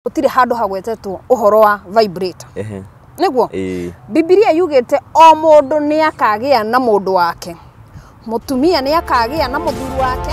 Gũtirĩ handũ hagwetetwo ũhoro wa vibrator. Nĩguo Bibilia yugĩte o mũndũ nĩ akagĩa na mũndũ wake, mũtumia nĩ akagĩa na mũthuri wake.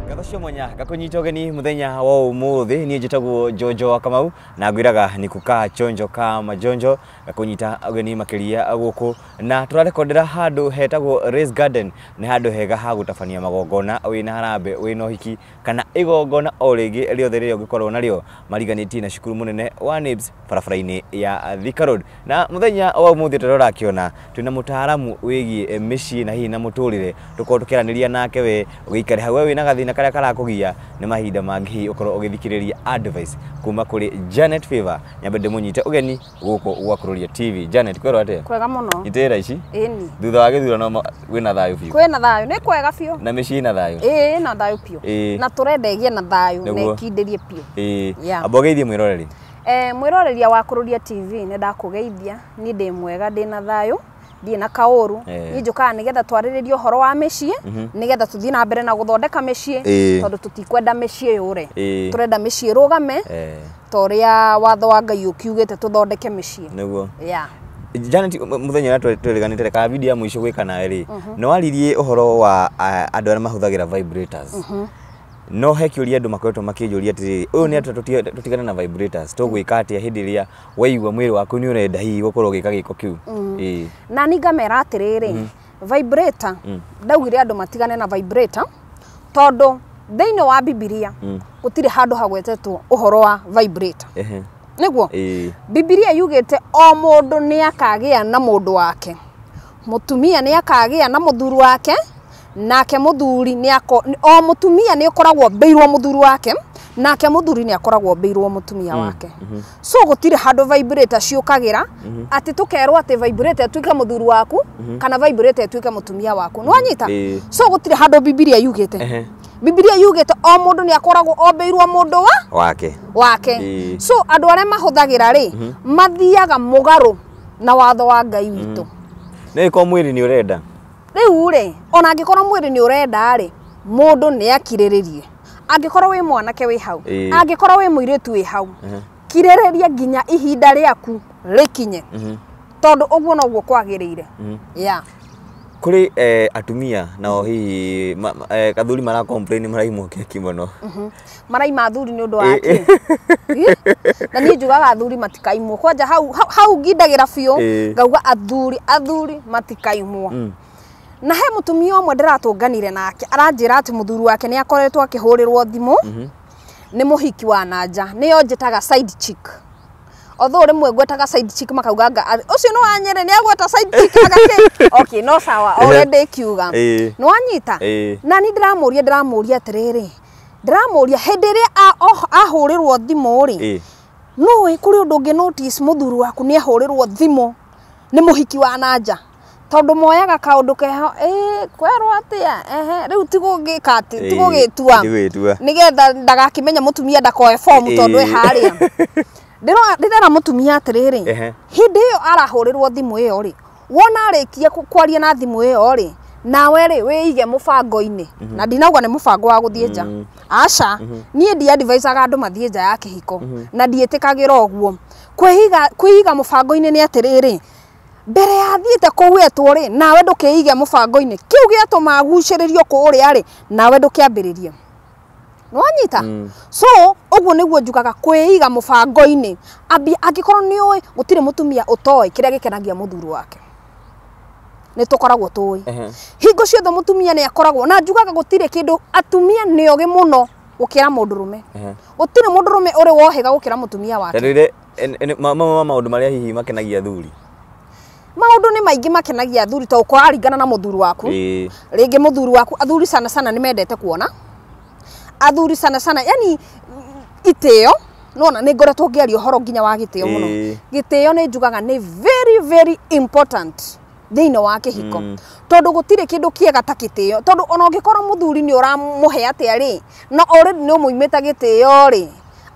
Ngatho cia mwanya ngakũnyita ũgeni mũthenya wa ũmũthĩ. Niĩ njĩtagwo Jojo wa Kamau na ngwĩraga nĩ kukaa chonjo ka majonjo. Ngakũnyita ũgeni makĩria gũkũ na tũrarekondera handũ hetagwo Race Garden. Nĩ handũ hega ha gũtabania magongona, wĩna harambee, wĩna ũhiki kana igongona o rĩngĩ rĩothe rĩrĩa ũngĩkorwo narĩo mariganĩtie na cukuru mũnene wa NIBS barabara-inĩ ya Thika Road. Na mũthenya wa ũmũthĩ tũrĩa ũrakĩona twĩna mũtaaramu wĩgiĩ mĩciĩ na hihi na mũtũrĩre, tũkorwo tũkĩaranĩria nake. We ũgĩikare hau, we wĩna gathĩna karĩa karakũgia nĩ mahinda mangĩ, hihi ũkorwo ũgĩthikĩrĩria advice kuma kũrĩ Janet Favor. Nyambe ndĩmũnyite ũgeni gũkũ gwa Kururia TV. Janet, kwĩrwo atĩa? Kwega mũno. Itĩra ici. Ĩni. Thutha wa gĩthurano wĩna thayũ biũ? Kwĩna thayũ, nĩ kwega biũ. Na mĩciĩ ĩna thayũ? Ĩĩ, na thayũ biũ. Na tũrenda ĩgĩe na thayũ na ĩkindĩrie biũ. Yeah. Amba ũgeithie mwĩroreri. Mwĩroreria wa Kururia TV, nĩ ndakũgeithia. Niĩ ndĩ mwega, ndĩ na thayũ, ndirĩ na kaũru. Niĩ njũkaga nĩgetha twarĩrĩrie ũhoro wa mĩciĩ, nĩgetha tũthiĩ na mbere na gũthondeka mĩciĩ, tondũ tũtikwenda mĩciĩ yũre. Tũrenda mĩciĩ ĩrũgame ta ũrĩa watho wa Ngai ũkiugĩte tũthondeke mĩciĩ. Nĩguo. Yeah. Janet, mũthenya ũrĩa twĩrĩganĩte kana video ya mũico gwĩka nawe rĩ, nĩ waririe ũhoro wa andũ arĩa mahũthagĩra vibrators. No he kĩũria andũ makoretwo makĩnjũria atĩrĩrĩ, ũyũ nĩ atĩa tũtigane na vibrators, tũgwĩka atĩa hĩndĩ ĩrĩa waigua mwĩrĩ waku nĩ ũrenda hihi gũkorwo ũgĩka gĩko kĩu? Na ni ngamera atĩrĩrĩ, vibrator, ndaugire andũ matigane na vibrator tondũ thĩinĩ wa Bibilia gũtirĩ handũ hagwetetwo ũhoro wa vibrator. Nĩguo Bibilia yugĩte o mũndũ nĩ akagĩa na mũndũ wake, mũtumia nĩ akagĩa na mũthuri wake, nake mũthuri nĩ ako o mũtumia nĩ ũkoragwo mbĩirwo mũthuri wake, nake mũthuri nĩ akoragwo mbĩirwo mũtumia wake. So gũtirĩ handũ vibrator ciũkagĩra atĩ tũkerwo atĩ vibrator ĩtuĩke mũthuri waku kana vibrator ĩtuĩke mũtumia waku. Nĩ wanyita? So gũtirĩ handũ Bibilia yugĩte. Bibilia yugĩte o mũndũ nĩ akoragwo ombĩirwo mũndũ wa wake. Wake. So andũ arĩa mahũthagĩra rĩ, mathiaga mũgarũ na watho wa Ngai witũ. Nĩ ĩkorwo mwĩrĩ nĩ ũrenda. Rĩu rĩ, ona angĩkorwo mwĩrĩ nĩ ũrenda rĩ, mũndũ nĩ akirĩrĩrie. Angĩkorwo wĩ mwanake wĩ hau, angĩkorwo wĩ mũirĩtu wĩ hau, kirĩrĩria nginya ihinda rĩaku rĩkinye, tondũ ũguo noguo kwagĩrĩire. Yeah. Kũrĩ atumia nao hihi athuri mara complain maraimwo keki mũno. Maraima athuri nĩ ũndũ wa kĩ? Na niĩ njugaga athuri matikaimwo kwanja. Hau hau ngindagĩra biũ. Ngauga athuri matikaimwo. Na he mũtumia ũmwe ndĩratũnganire nake, aranjĩra atĩ mũthuri wake nĩ akoretwo akĩhũrĩrwo thimũ nĩ mũhiki wa nanja, nĩyo njĩtaga side chick. Although rĩmwe ngwetaga side chick makauga nga ũcio nĩ wa Nyĩrĩ, nĩ agweta side chick agakĩ. Okay, no sawa, o ũrĩa ndĩkiuga. Nĩ wanyita? Na ni ndĩramũria atĩrĩrĩ, ndĩramũria hĩndĩ ĩrĩa ahũrĩrwo thimũ rĩ, nũĩ kũrĩ ũndũ ũngĩ notice mũthuri waku nĩ ahũrĩrwo thimũ nĩ mũhiki wa nanja, tondũ moyaga kaũndũ keho ĩ kwerwo atĩa, ehe, rĩu tigũgĩka atĩ tigũgĩtua tigũgĩtua. Nĩgetha ndagakĩmenya mũtumia ndakoe fomu tondũ ĩ harĩa. Ndĩrera mũtumia atĩrĩrĩ, hĩndĩ ĩyo arahũrĩrwo thimũ ĩyo rĩ, wona arĩkia kwaria na thimũ ĩyo rĩ, nawe rĩ wĩige mũbango-inĩ. Na ndinauga nĩ mũbango wa gũthiĩ nja, aca. Niĩ ndiadvisaga andũ mathiĩ nja ya kĩhiko na ndiĩtĩkagĩra ũguo. Kwĩiga mũbango-inĩ nĩ atĩrĩrĩ, mbere ya thiĩte kũu etwo rĩ, nawe ndũkĩige mũbango-inĩ kĩu gĩatũma agucĩrĩrio kũrĩa rĩ, nawe ndũkĩambĩrĩrie. Nĩwanyita? So ũguo nĩguo njugaga kwĩiga mũbango-inĩ. Ambia angĩkorwo nĩ ũĩ gũtirĩ mũtumia ũtoĩ kĩrĩa gĩkenagia mũthuri wake, nĩ tũkoragwo tũĩ. Hingo ciothe mũtumia nĩ akoragwo na njugaga gũtirĩ kĩndũ, atumia nĩ ogĩ mũno gũkĩra mũndũrũme. Gũtirĩ mũndũrũme ũrĩ wohĩga gũkĩra mũtumia wake. Tondũ ire mamwe ma maũndũ marĩa hihi makenagia athuri. Maũndũ nĩ maingĩ makenagia athuri, tondũ kũraringana na mũthuri waku. Rĩngĩ mũthuri waku, athuri sana sana nĩ mendete kuona athuri sana sana, yani itĩo. Nona nĩ ngoretwo ngĩaria ũhoro nginya wa gĩtĩo mũno. Gĩtĩo nĩ njugaga nĩ very very important thĩinĩ wa kĩhiko, tondũ gũtirĩ kĩndũ kĩega ta gĩtĩo, tondũ ona ũngĩkorwo mũthuri nĩ ũramũhe atĩa rĩ, na already nĩ ũmũimĩte gĩtĩo rĩ,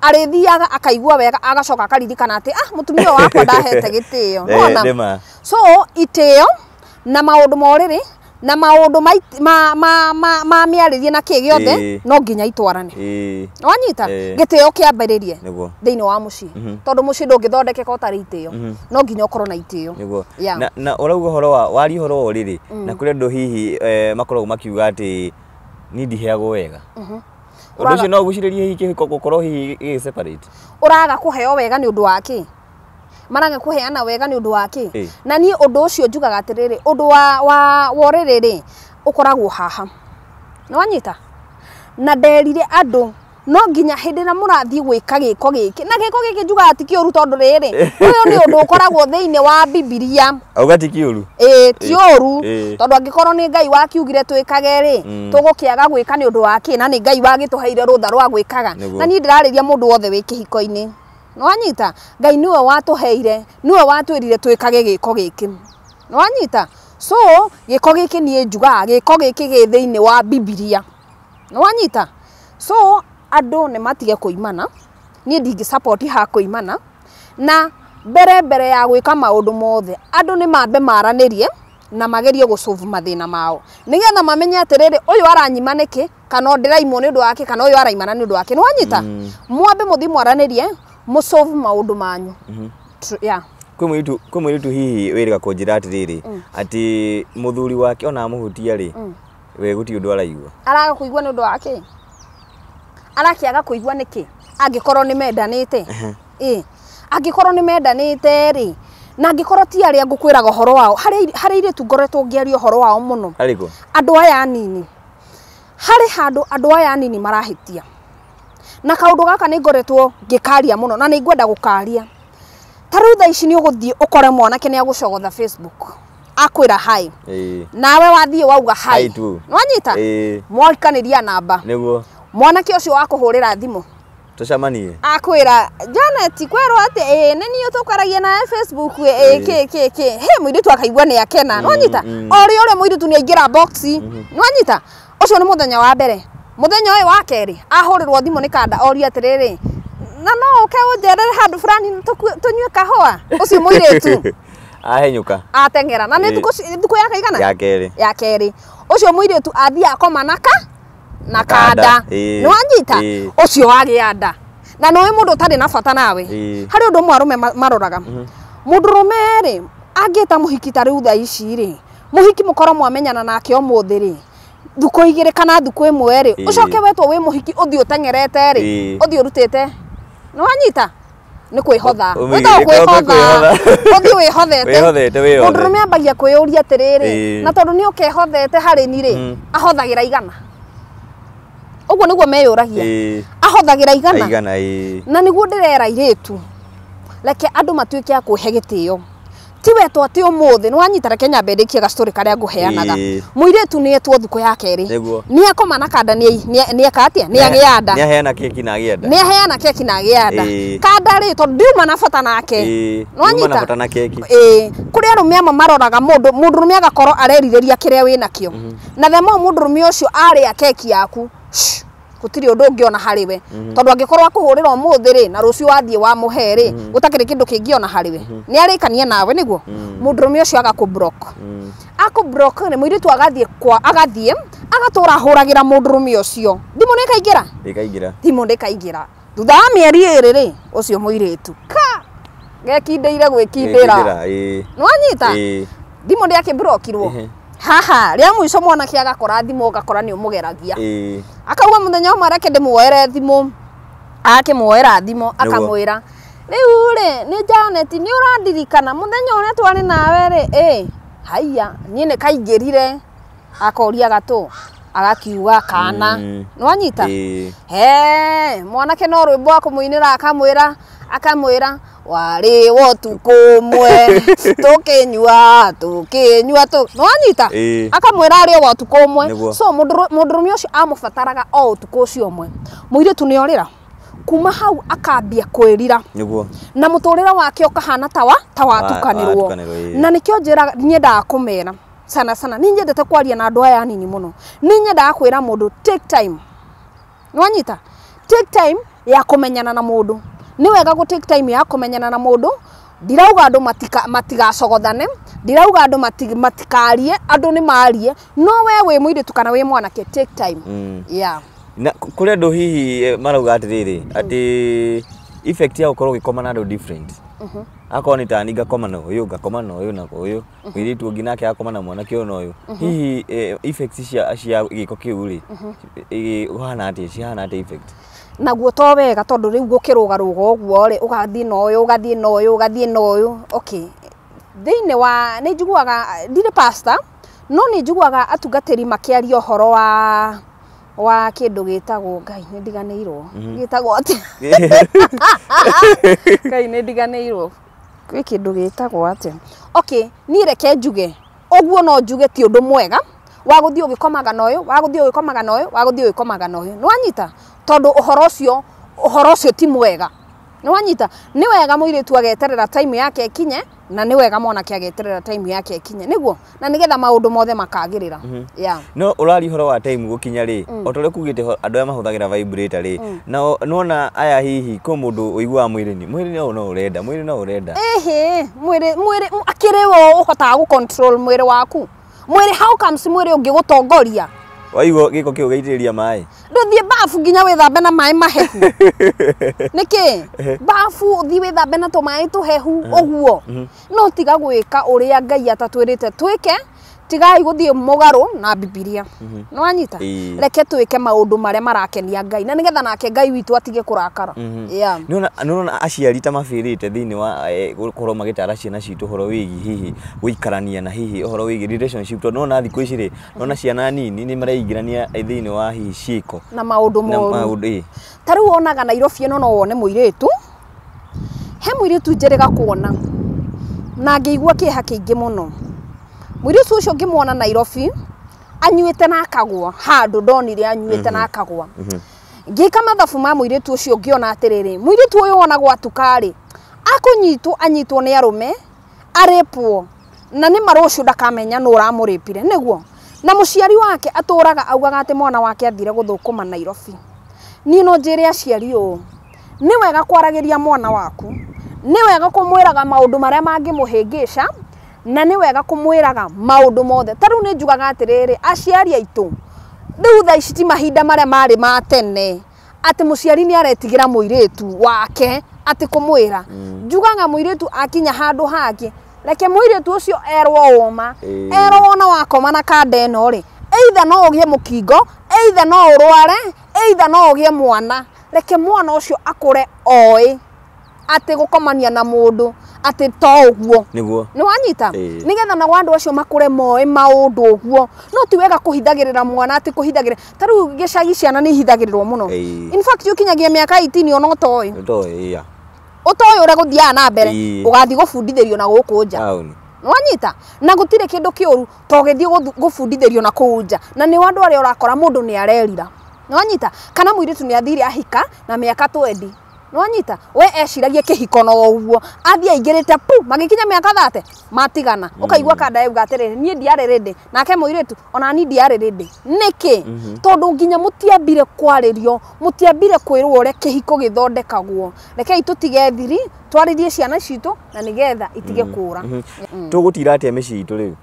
arĩthiaga akaigua wega, agacoka akaririkana atĩ ah, mũtumia wakwa ndahete gĩtĩo. Nĩwona? Nĩma. So itĩo na maũndũ ma ũrĩrĩ Na maũndũ ma mĩarĩrie na kĩ gĩothe no nginya itwarane. Wanyita gĩtĩo kĩambĩrĩrie thĩinĩ wa mũciĩ tondũ mũciĩ ndũngĩthondekeka ũtarĩ itĩo no nginya ũkorwo na itĩo. Na ũrauga ũhoro wa waria ũhoro wa ũrĩrĩ na kũrĩ andũ hihi makoragwo makiuga atĩ niĩ ndiheagwo wega. Ũndũ ũcio no ũgucĩrĩrie hihi kĩhiko gũkorwo hihi gĩ separate. Ũraga kũheo wega nĩ ũndũ wa kĩ? Maraga kũheana wega nĩ ũndũ wa kĩ? Na niĩ ũndũ ũcio njugaga atĩrĩrĩ ũndũ wa ũrĩrĩ rĩ ũkoragwo haha. Nĩwanyita? Na nderire andũ no nginya hĩndĩ ĩrĩa mũrathiĩ gwĩka gĩko gĩkĩ na gĩko gĩkĩ njugaga ti kĩũru tondũ rĩrĩ ũyũ nĩ ũndũ ũkoragwo thĩinĩ wa Bibilia. Auga ti kĩũru? Ĩĩ ti ũru tondũ angĩkorwo nĩ Ngai wakiugire twĩkage rĩ tũgũkĩaga gwĩka nĩ ũndũ wa kĩ na nĩ Ngai wagĩtũheire rũtha rwa gwĩkaga. Na niĩ ndĩrarĩria mũndũ wothe wĩ kĩhiko-inĩ. Nĩwanyita? Ngai nĩwe watũheire nĩwe watwĩrire twĩkage gĩko gĩkĩ. Nĩwanyita? So gĩko gĩkĩ niĩ njugaga gĩko gĩkĩ gĩ thĩinĩ wa Bibilia. Nĩwanyita? So andũ nĩ matige kũimana niĩ ndingĩ support ha kũimana na mbere ya gwĩka maũndũ mothe andũ nĩ mambe maranĩrie na magerie gũsolve mathĩna mao nĩgetha mamenye atĩrĩrĩ ũyũ aranyima nĩkĩ kana ndĩraimwo nĩ ũndũ wake kana ũyũ araimana nĩ ũndũ wake. Nĩwanyita? Mwambe mũthiĩ mwaranĩrie mũsolve maũndũ manyu. Yeah. Kwĩ mũirĩtu hihi wĩrĩga kũnjĩra atĩrĩrĩ atĩ mũthuri wake ona amũhutia rĩ we gũtirĩ ũndũ araigua. Araga kũigua nĩ ũndũ wake? Arakĩaga kũigua nĩkĩ angĩkorwo nĩ mendanĩte? Ĩ angĩkorwo nĩ mendanĩte rĩ na angĩkorwo ti arĩa ngũkwĩraga ũhoro wao harĩ airĩtu ngoretwo ngĩaria ũhoro wao mũno. Arĩkũ? Andũ aya anini. Harĩ handũ andũ aya anini marahĩtia. Na kaũndũ gaka nĩ ngoretwo ngĩkaria mũno na nĩ ngwenda gũkaria. Ta rĩu thaa ici nĩ ũgũthiĩ ũkore mwanake nĩ agũcogotha Facebook akwĩra hi. Nawe wathiĩ wauga hi. Nĩwanyita? Mwakanĩria namba. Nĩguo. Mwanake ũcio wakũhũrĩra thimũ tũcemanie akwĩra Janet kwerwo atĩ ĩ nĩ niĩ tũkwaragia nawe Facebook ĩ kĩ kĩ kĩ he mũirĩtu akaigua nĩ akena. Nĩwanyita? O rĩ ũrĩa mũirĩtu nĩ aingĩra box. Nĩwanyita? Ũcio nĩ mũthenya wa mbere. Mũthenya ũyũ wa kerĩ ahũrĩrwo thimũ nĩ kanda oria atĩrĩrĩ na no ũke ũnjerere handũ fulani tũnyue kahũa. Ũcio mũirĩtu ahenyũka ateng'era na nĩ thukũ ya kaigana ya kerĩ ũcio mũirĩtu athiĩ akoma na kanda. Nĩwanyita? Ũcio wagĩa nda. Na nĩũĩ mũndũ ũtarĩ na bata nawe. Harĩ ũndũ ũmwe arũme maroraga. Mũndũrũme rĩ angĩta mũhiki ta rĩu thaa ici rĩ mũhiki mũkorwo mwamenyana nake ũmũthĩ rĩ thukũ igĩrĩ kana thukũ ĩmwe rĩ ũcoke wetwo wĩ mũhiki ũthiĩ ũteng'erete rĩ ũthiĩ ũrutĩte. Nĩwanyita? Nĩ kwĩhotha. Wĩtagwo kwĩhotha. Ũthiĩ wĩhothete. Mũndũrũme ambagia kwĩyũria atĩrĩrĩ na tondũ nĩ ũkehothete harĩ ni rĩ ahothagĩra igana. Ũguo nĩguo meyũragia. Ahothagĩra igana. Na nĩguo ndĩrera airĩtu reke andũ matuĩke a kwĩhe gĩtĩo. Ti wetwo atĩ ũmũthĩ nĩwanyita reke nyambe ndĩkie gastory karĩa ngũheanaga. Mũirĩtu nĩ etwo thukũ ya kerĩ. Nĩ akoma na kanda nĩ eka atĩa? Nĩ agĩa nda. Nĩ aheana keki na agĩa nda. Nĩ aheana keki na agĩa nda. Kanda rĩ tondũ ndiuma na bata nake. Nĩwanyita? Na bata na keki. Kũrĩ arũme amwe maroraga mũndũ mũndũrũme agakorwo arerirĩria kĩrĩa wĩnakĩo. Na the more mũndũrũme ũcio arĩa keki yaku gũtirĩ ũndũ ũngĩona harĩ we tondũ angĩkorwo akũhũrĩra ũmũthĩ rĩ na rũciũ wathiĩ wamũhe rĩ gũtakĩrĩ kĩndũ kĩngĩona harĩ we nĩ arĩkania nawe nĩguo mũndũrũme ũcio agakũ-block akũ-block nĩ mũirĩtu agathiĩ kwa agathiĩ agatũra ahũragĩra mũndũrũme ũcio thimũ nĩ ĩkaingĩra thimũ nĩ ĩkaingĩra thutha wa mĩeri ĩrĩ rĩ ũcio mũirĩtu ka gekindĩire gwĩkindĩra nĩwanyita thimũ nĩ akĩblockirwo haha rĩa mũico mwanake agakora thimũ ũgakora nĩ ũmũgeragia akauga mũthenya ũmwe reke ndĩmuoere thimũ akĩmuoera thimũ akamwĩra rĩu rĩ nĩ Janet nĩ ũrandirikana mũthenya ũrĩa twarĩ nawe rĩ ĩ haiya niĩ nĩ kaingĩrire akoria gatũ agakiuga kana nĩwanyita he mwanake no rwĩmbo akũmũinĩra akamwĩra akamwĩra warĩ wotukũ ũmwe tũkĩnyua tũkĩnyua nĩwanyita akamwĩra arĩ o ũtukũ ũmwe so mũndũrũme ũcio amũbataraga o ũtukũ ũcio ũmwe mũirĩtu nĩ orĩra kuma hau akambia kwĩrira na mũtũrĩre wake ũkahana tawa tawatukanĩrwo na nĩkĩo njĩraga nyendaga kũmera sana sana nĩ nyendete kwaria na andũ aya anini mũno nĩ nyendaga kwĩra mũndũ take time nĩwanyita take time ya kũmenyana na mũndũ nĩ wega gũ take time ya kũmenyana na mũndũ Ndirauga andũ matigacogothane, ndirauga andũ matikarie, andũ nĩ marie, no we wĩ mũirĩtu kana wĩ mwanake, take time. Yeah. Na kũrĩ andũ hihi marauga atĩrĩrĩ atĩ effect ya gũkorwo ũgĩkoma na andũ different. Akorwo nĩ tani ngakoma na ũyũ, ngakoma na ũyũ na ũyũ, mũirĩtu ũngĩ nake akoma na mwanake ũyũ na ũyũ. Hihi effects cia gĩko kĩu rĩ, ũhana atĩa, cihana atĩa effect? Naguo to wega tondũ rĩu gũkĩrũgarũga ũguo rĩ, ũgathiĩ na ũyũ, ũgathiĩ na ũyũ, ũgathiĩ na ũyũ. Okay. Thĩinĩ wa nĩ njiguaga ndirĩ pastor, no nĩ njiguaga atungatĩri makĩaria ũhoro wa kĩndũ gĩtagwo Ngai nĩ ndiganĩirwo. Gĩtagwo atĩa? Ngai nĩ ndiganĩirwo. Gwĩ kĩndũ gĩtagwo atĩa? Okay, niĩ reke njuge ũguo no njuge ti ũndũ mwega wa gũthiĩ ũgĩkomaga na ũyũ, wa gũthiĩ ũgĩkomaga na ũyũ, wa gũthiĩ ũgĩkomaga na ũyũ. Nĩwanyita? Tondũ ũhoro ũcio ti mwega. Nĩwanyita? Nĩ wega mũirĩtu ageterera time yake ĩkinye, na nĩ wega mwanake ageterera time yake ĩkinye. Nĩguo? Na nĩgetha maũndũ mothe makagĩrĩra. Yeah. No ũraria ũhoro wa time gũkinya rĩ, o ta ũrĩa kugĩte andũ aya mahũthagĩra vibrator rĩ, na nĩwona aya hihi kwĩ mũndũ ũiguaga mwĩrĩ mwĩrĩ no ũrenda, mwĩrĩ no ũrenda. Ĩhĩ, mwĩrĩ akĩrĩ we ũhotaga gũ control mwĩrĩ waku. Mwĩrĩ how comes mwĩrĩ ũngĩgũtongoria? Waigua gĩko kĩu ũgaitĩrĩria maĩ. Ndũthiĩ bafu nginya wĩthambe na maĩ mahehu. Nĩkĩ? Bafu ũthiĩ wĩthambe na tũmaĩ tũhehu ũguo. No tiga gwĩka ũrĩa Ngai atatwĩrĩte twĩke, tigai gũthiĩ mũgarũ na Bibilia. Nĩwanyita? Reke twĩke maũndũ marĩa marakenia Ngai na nĩgetha nake Ngai witũ atige kũrakara. Yeah. Nĩũrona aciari ta mabĩrĩte thĩinĩ wa gũkorwo magĩtara ciana citũ ũhoro wĩgiĩ hihi gũikarania na hihi ũhoro wĩgiĩ relationship, tondũ nĩwona thikũ ici rĩ, nĩwona ciana nini nĩ mareingĩrania thĩinĩ wa hihi ciĩko na maũndũ moru. Ta rĩu wonaga Nairobi ĩno no wone mũirĩtu, he mũirĩtu njĩrĩga kuona na ngĩigua kĩeha kĩingĩ mũno. Mũirĩtu ũcio ngĩmuona Nairobi anyuĩte na akagwa, handũ ndonire anyuĩte na akagwa. Ngĩka mathabu ma mũirĩtu ũcio ngĩona atĩrĩrĩ, mũirĩtu ũyũ wona gwatuka rĩ, akũnyitwo anyitwo nĩ arũme, arĩpwo, na nĩ ma rũciũ ndakamenya nũ ũramũrĩpire, nĩguo? Na mũciari wake atũraga augaga atĩ mwana wake athire gũthũkũma Nairobi. Niĩ no njĩre aciari ũũ, nĩ wega kwaragĩria mwana waku, nĩ wega kũmwĩraga maũndũ marĩa mangĩmũhĩngĩca, na nĩ wega kũmwĩraga maũndũ mothe. Ta rĩu nĩ njugaga atĩrĩrĩ, aciari aitũ, rĩu thaa ici ti mahinda marĩa marĩ ma tene, atĩ mũciari nĩ aretigĩra mũirĩtu wake atĩ kũmwĩra. Njugaga mũirĩtu akinya handũ hangĩ, reke mũirĩtu ũcio erwo ũma, erwo ona wakoma na kanda ĩno rĩ, either no ũgĩe mũkingo, either no ũrware, either no ũgĩe mwana. Reke mwana ũcio akũre oĩ atĩ gũkomania na mũndũ atĩ to ũguo. Nĩguo. Nĩwanyita? Nĩgetha nao andũ acio makũre moĩ maũndũ ũguo. No ti wega kũhithagĩrĩra mwana atĩ kũhithagĩrĩra. Ta rĩu gĩcagi ciana nĩ ihithagĩrĩrwo mũno. In fact ũkinyagia mĩaka 18 ona ũtoĩ. Ũtoĩ, yeah. Ũtoĩ ũrĩa gũthiaga na mbere, ũgathiĩ gũbundithĩrio na gũkũ nja. Nĩwanyita? Na gũtirĩ kĩndũ kĩũru to ũgĩthiĩ gũbundithĩrio na kũu nja. Na nĩ andũ arĩa ũrakora mũndũ nĩ arerira. Nĩwanyita? Kana mũirĩtu nĩ athire ahika na mĩaka 20. Nĩwanyita? We eciragia kĩhiko no ũguo. Athiĩ aingĩrĩte pu, magĩkinya mĩaka 30, matigana. Ũkaigua kanda yauga atĩrĩrĩ, niĩ ndiarĩ ready. Nake mũirĩtu, ona niĩ ndiarĩ ready. Nĩkĩ? Tondũ nginya mũtiambire kwarĩrio, mũtiambire kwĩrwo ũrĩa kĩhiko gĩthondekagwo. Rekei tũtige thiri, twarĩrie ciana citũ na nĩgetha itige kũra. Tũgũtira atĩa mĩciĩ itũ rĩu?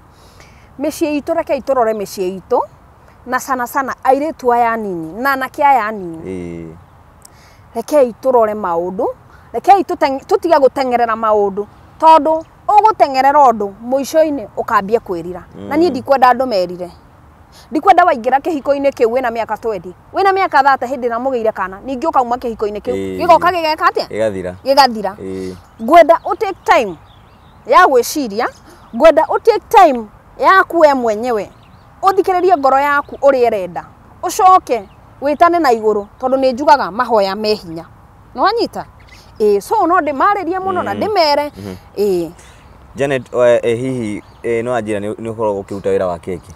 Mĩciĩ itũ, rekei tũrore mĩciĩ itũ, na sana sana airĩtu aya anini na anake aya anini. Rekei tũrore maũndũ, rekei tũtige gũteng'erera maũndũ, tondũ ũgũteng'erera ũndũ mũico-inĩ ũkambia kwĩrira. Na niĩ ndikwenda andũ merire. Ndikwenda waingĩra kĩhiko-inĩ kĩu wĩna mĩaka 20, wĩna mĩaka 30 hĩndĩ ĩrĩa mũgĩire kana, ningĩ ũkauma kĩhiko-inĩ kĩu. Gĩgoka gĩgeka atĩa? Gĩgathira. Gĩgathira. Ngwenda ũ take time ya gwĩciria, ngwenda ũ take time yaku we mwenyewe, ũthikĩrĩrie ngoro yaku ũrĩa ĩrenda, ũcoke wĩtane na igũrũ, tondũ nĩ njugaga mahoya me hinya. Nĩwanyita? So no ndĩmarĩrie mũno na ndĩmere. Janet, hihi no anjĩra nĩ ũkoragwo ũkĩruta wĩra wa keki?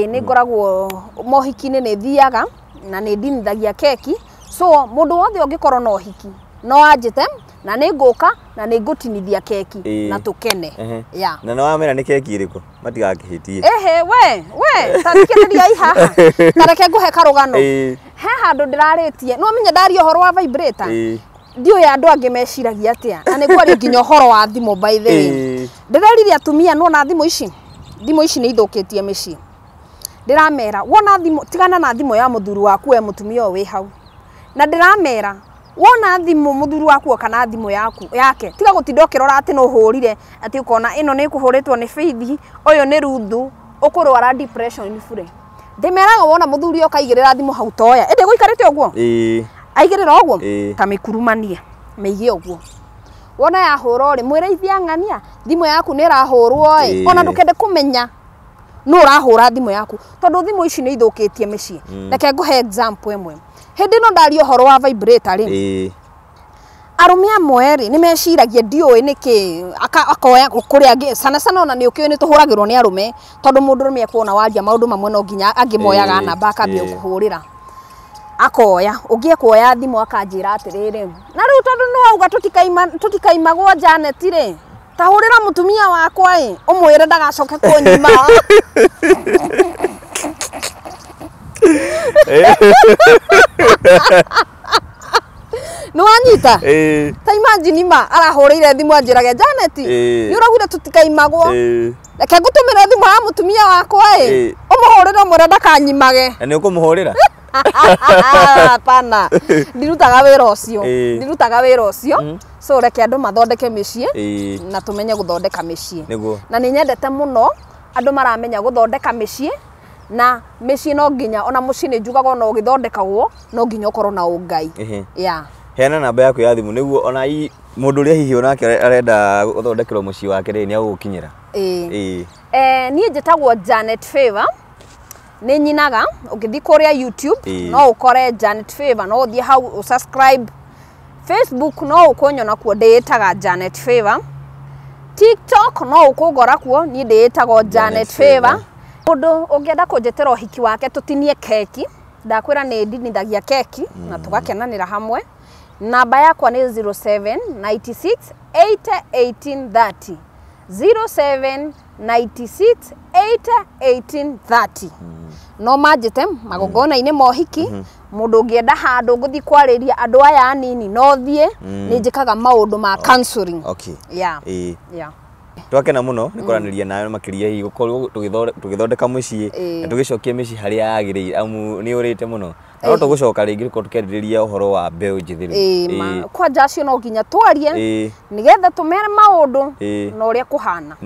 Nĩ ngoragwo mohiki-inĩ nĩ thiaga na nĩ ndinithagia keki. So mũndũ wothe ũngĩkorwo na ũhiki no anjĩte na nĩ ngũka na nĩ ngũtinithia keki na tũkene. Yeah. Na nĩ wamera nĩ keki ĩrĩkũ? Matigakĩhĩtie. Ehe, we, ta thikĩrĩriai haha. Ta reke ngũhe karũgano. He handũ ndĩrarĩtie, no menye ndaria ũhoro wa vibrator. Ndiũĩ andũ angĩ meciragia atĩa na nĩ kwaria nginya ũhoro wa thimũ by the way. Ndĩrerire atumia nĩwona thimũ ici nĩ ithũkĩtie mĩciĩ. Ndĩramera wona thimũ tigana na thimũ ya mũthuri waku we mũtumia ũyũ wĩ hau. Na ndĩramera wona thimũ mũthuri waku kana thimũ yaku yake tiga gũtinda ũkĩrora atĩ nĩ ũhũrire atĩ ũkona ĩno nĩ ĩkũhũrĩtwo nĩ Faith ũyũ nĩ Ruthu ũkũrwara depression bure. Ndĩmeraga wona mũthuri oka aigĩrĩra thimũ hau toya ĩndĩ gũikarĩte ũguo aigĩrĩra ũguo ta mĩkurumanie mĩige ũguo wona yahũrwo rĩ mwĩre ithiang'ania thimũ yaku nĩ ĩrahũrwo ĩ ona ndũkende kũmenya nũ ũrahũra thimũ yaku tondũ thimũ ici nĩ ithũkĩtie mĩciĩ. Reke ngũhe example ĩmwe. Hĩndĩ ĩno ndaria ũhoro wa vibrator rĩ arũme amwe rĩ nĩ meciragia ndiũĩ nĩkĩ akoya kũrĩa angĩ sana sana ona nĩ ũkĩũĩ nĩ tũhũragĩrwo nĩ arũme tondũ mũndũrũme ekuona waria maũndũ mamwe no nginya angĩ moyaga namba akambia gũkũhũrĩra akoya ũngĩ ekuoya thimũ akanjĩra atĩrĩrĩ na rĩu tondũ nĩ wauga tũtikaimagwo Janet rĩ ta hũrĩra mũtumia wakwa ĩ ũmwĩre ndagacoke kũnyima. Nĩ wanyita ta imagine ma arahũrĩire thimũ anjĩrage Janet nĩ ũraugire tũtikaimagwo reke ngũtũmĩre thimũ ya mũtumia wakwa ĩ ũmũhũrĩre ũmwĩre ndakanyimage. Na nĩ ũkũmũhũrĩra? Hapana, ndirutaga wĩra ũcio ndirutaga wĩra ũcio. So reke andũ mathondeke mĩciĩ na tũmenye gũthondeka mĩciĩ. Na nĩ nyendete mũno andũ maramenya gũthondeka mĩciĩ na mĩciĩ no nginya ona mũciĩ nĩ njugaga ona ũgĩthondekagwo no nginya ũkorwo na ũngai. Yeah. Heana namba yaku ya thimũ nĩguo ona mũndũ ũrĩa hihi onake arenda gũthondekerwo mũciĩ wake rĩ nĩ agũgũkinyĩra. Niĩ njĩtagwo Janet Favor. Nĩ nyinaga ũngĩthiĩ kũrĩa YouTube no ũkore Janet Favor no ũthiĩ hau ũsubscribe. Facebook no ũkũnyona kuo ndĩĩtaga Janet Favor. TikTok no ũkũngora kuo niĩ ndĩĩtagwo Janet Favor. Mũndũ ũngĩenda kũnjĩtĩra ũhiki wake tũtinie keki ndakwĩra nĩ ndinithagia keki na tũgakenanĩra hamwe. Namba yakwa nĩ 0796 80 18 30 0796 80 18 30. No manjĩte magongona-inĩ ma ũhiki mũndũ ũngĩenda handũ ngũthiĩ kwarĩria andũ aya anini no thiĩ nĩ njĩkaga maũndũ ma counseling. Okay. Yeah. Yeah. Twakena mũno nĩ kwaranĩria nawe makĩria hihi gũkorwo tũgĩthondeka mũciĩ na tũgĩcokia mĩciĩ harĩa yagĩrĩire amu nĩ ũrĩte mũno. No tũgũcoka rĩngĩ gũkorwo tũkĩarĩrĩria ũhoro wa mbeũ njĩthĩ rĩu. Kwanja acio no nginya twarie nĩgetha tũmere maũndũ na ũrĩa kũhana.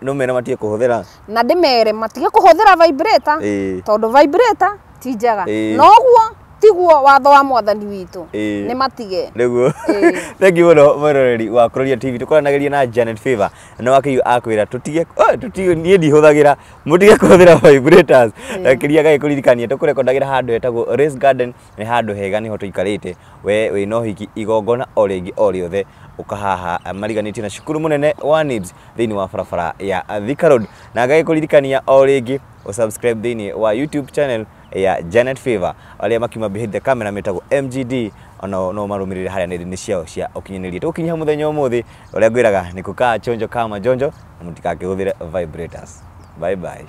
No mere matige kũhũthĩra na ndĩmere matige kũhũthĩra vibrator tondũ vibrator ti njega noguo tiguo watho wa mwathani witũ nĩ matige nĩguo. Thank you mũno mwĩroreri wa Kuroria TV tũkoranagĩria na Janet Favor na wakĩu akwĩra tũtige niĩ ndihũthagĩra mũtige kũhũthĩra vibrators kĩria gagĩkũririkania tũkũrekondagĩra handũ hetagwo Race Garden nĩ handũ hega nĩho tũikarĩte we wĩna ũhiki igongona o rĩngĩ o rĩothe ũkahaha mariganĩtie na cukuru mũnene wa NIBS thĩinĩ wa barabara ya Thika Road na gagĩkũririkania o rĩngĩ ũsubscribe thĩinĩ wa YouTube channel ya Janet Favor arĩa makiuma behind the camera metagwo MGD ona no marũmĩrĩre harĩa nenda-inĩ ciao cia ũkinyanĩria. Tũgũkinyia mũthenya ũmũthĩ ũrĩa ngwĩraga nĩ kũkaa chonjo kama jonjo na mũtikakĩhũthĩre vibrators. Bye bye.